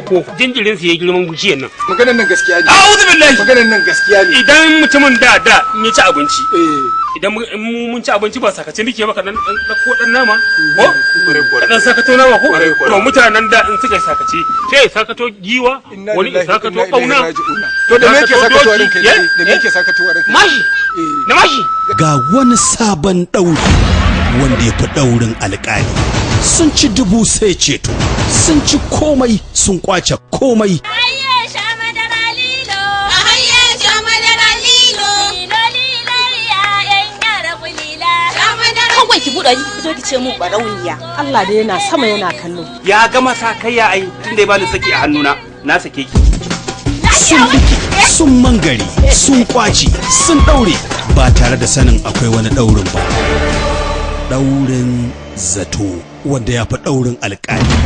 Farko jinjirin su ya girman bishiyar nan. Maganar nan gaskiya ne. A'udhu billahi. Maganar nan gaskiya ne. Idan mutumin da in ya ci abinci, idan mun ci abinci ba sakace muke ba, kadan dan ko dan nama ko dan sakato nama ko, to mutanen da in suka sakace sai ya sakato giwa, wani ya sakato kauna. To da me yake sakato ranka? Da me yake sakato ranka? Mashi da mashi. Ga wani sabon ɗauri wanda ya fi ɗaurin alƙali. Sun ci dubu sai ceto, sun ci komai, sun kwace komai. Kawai ki buɗe ki fito ki ce mu barauniya. Allah da yana sama yana kallo. Ya gama sa kai ya ai tunda ya bani saki a hannuna na sake ki. Sun biki, sun mangare, sun kwace, sun ɗaure ba tare da sanin akwai wani ɗaurin ba. Ɗaurin zato wanda ya fi ɗaurin alƙali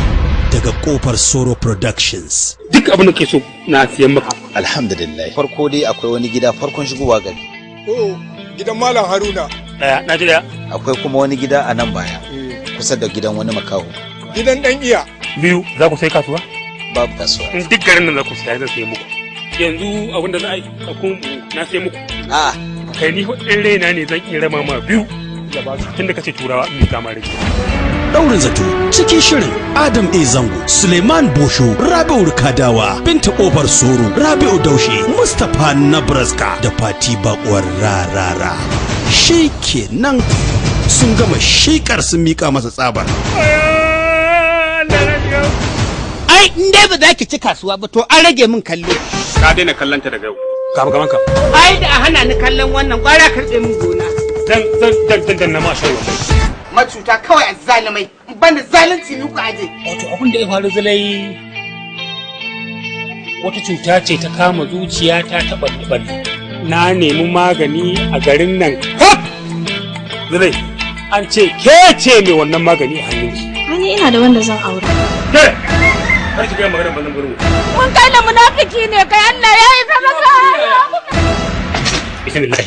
daga Kofar Soro Productions. Duk abin da ke so na siyan maka. Alhamdulillah. Farko dai akwai wani gida farkon shigowa gari. Oh, gidan Malam Haruna. Daya, na ji daya. Akwai kuma wani gida a nan baya, kusa da gidan wani makaho. Gidan dan iya. Biyu, za ku sai kasuwa? Babu kasuwa. In duk garin nan za ku saya, zan sai muku. Yanzu abin da za a yi, na sai muku. A'a. Kai ni in raina ne zan iya rama ma biyu. Tun da kace turawa in kama rage. Daurin zato cikin shirin Adam A. Zango, Suleiman Bosho, Rabi'u Kadawa, Binta Kofar Soro, Rabi'u Daushe, Mustapha Nabraska da Fati Bakuwar Rarara. Shi kenan sun gama shikar sun mika masa tsabar. Ai in dai ba za ki ci kasuwa ba to an rage min kallo. Ka daina kallon ta daga yau. Kama kaman ka. Ai da a hana ni kallon wannan gwara karɓe min gona. Dan dan dan dan dan na ma shayi wallahi. Macuta kawai azzalimai, ban da zalunci ni ku aje. Wato abin da ya faru zulai, wata cuta ce ta kama zuciyata ta balle. Na nemi magani a garin nan kaf. Zulai, an ce ke ce mai wannan magani a hannunki. Ani ina da wanda zan aura. Ke! Kar ki gaya maganar bazan gurin. Mun kai da munafiki ne kai, Allah ya yi maka. Bismillah.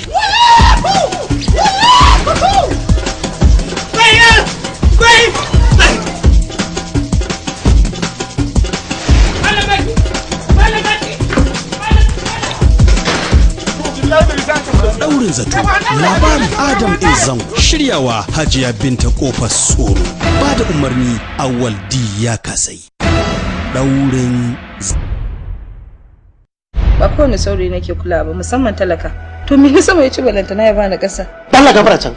Daurin zato, labarin Adam A. Zango, shiryawa Hajiya Binta Kofar Soro, ba da umarni Awal D. ya kasai. Daurin Ba kowane saurayi nake kula ba, musamman talaka. To me sama ya ci balantana ya bani ƙasa. Allah gafara can.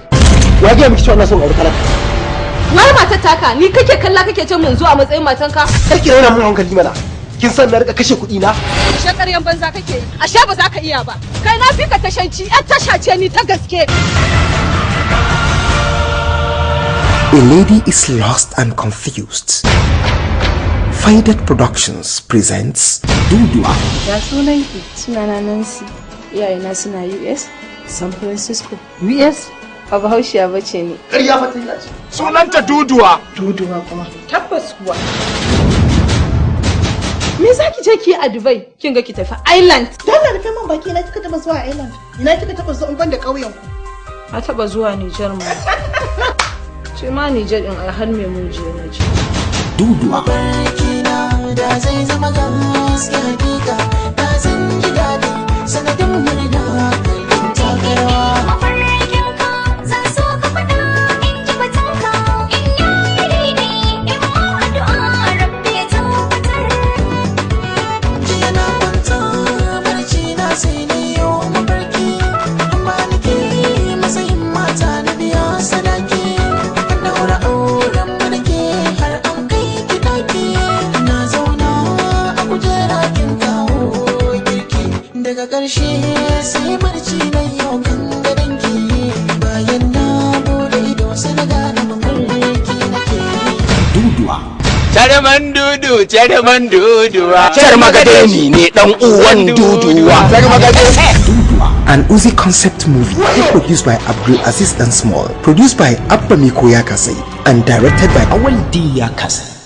Wa ga miki cewa ina son aure talaka? Wai matar taka ni kake kalla kake ce mun zo a matsayin matanka? Kar ki raina mun hankali mana. Kin san na rika kashe kuɗi na? Ashe ƙaryan banza kake yi. Ashe ba za ka iya ba. Kai na fi ka tashanci, ƴar tasha ce ni ta gaske. A lady is lost and confused. Faidat Productions presents Dudua. Ya sunanki? Sunana Nancy. Iyayena suna US, San Francisco. US? Ba Bahaushiya ba ce ni. Ƙarya fa ta ce. Sunanta Duduwa. Duduwa kuma. Tabbas kuwa. Me za ki je ki yi a Dubai? Kin ga ki tafi Island. Dole rufe man baki, ina kika taba zuwa Island? Ina kika taba zuwa in ban da ƙauyen ku? Na taba zuwa Nijar ma. Ce ma Nijar din ai har me mun je na je. Duduwa. Da zai zama gaske hakika, da zan ji daɗi sanadin murna takarwa. Daga ƙarshe sai barci na yau kan gadonki, bayan na bude ido sai na gane mafarki nake. Duduwa. Charman dudu, charman duduwa. Charmagadeni ne dan uwan duduwa. Duduwa. An Uzi concept movie produced by Abdul Aziz Dan Small, produced by Abba Miko Yakasai, and directed by Awal D. Yakasai.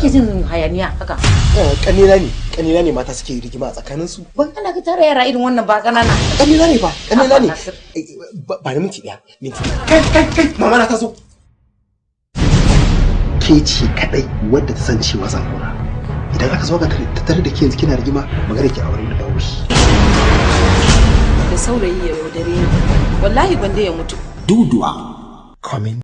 nake jin hayaniya haka? Kanina ne, kanina ne mata suke rigima a tsakanin su. Ban kana ka tara yara irin wannan ba kanana. Kanina ne fa, kanina ne. Ba ni minti daya, minti. Kai kai kai, mama na ta zo. Ke ce kadai wadda ta san cewa zan aura. Idan aka zo ka tattare da ke yanzu kina rigima, magana ki aure da bawo shi. Da saurayi ya yaudare ni. Wallahi gwanda ya mutu. Dudua. Coming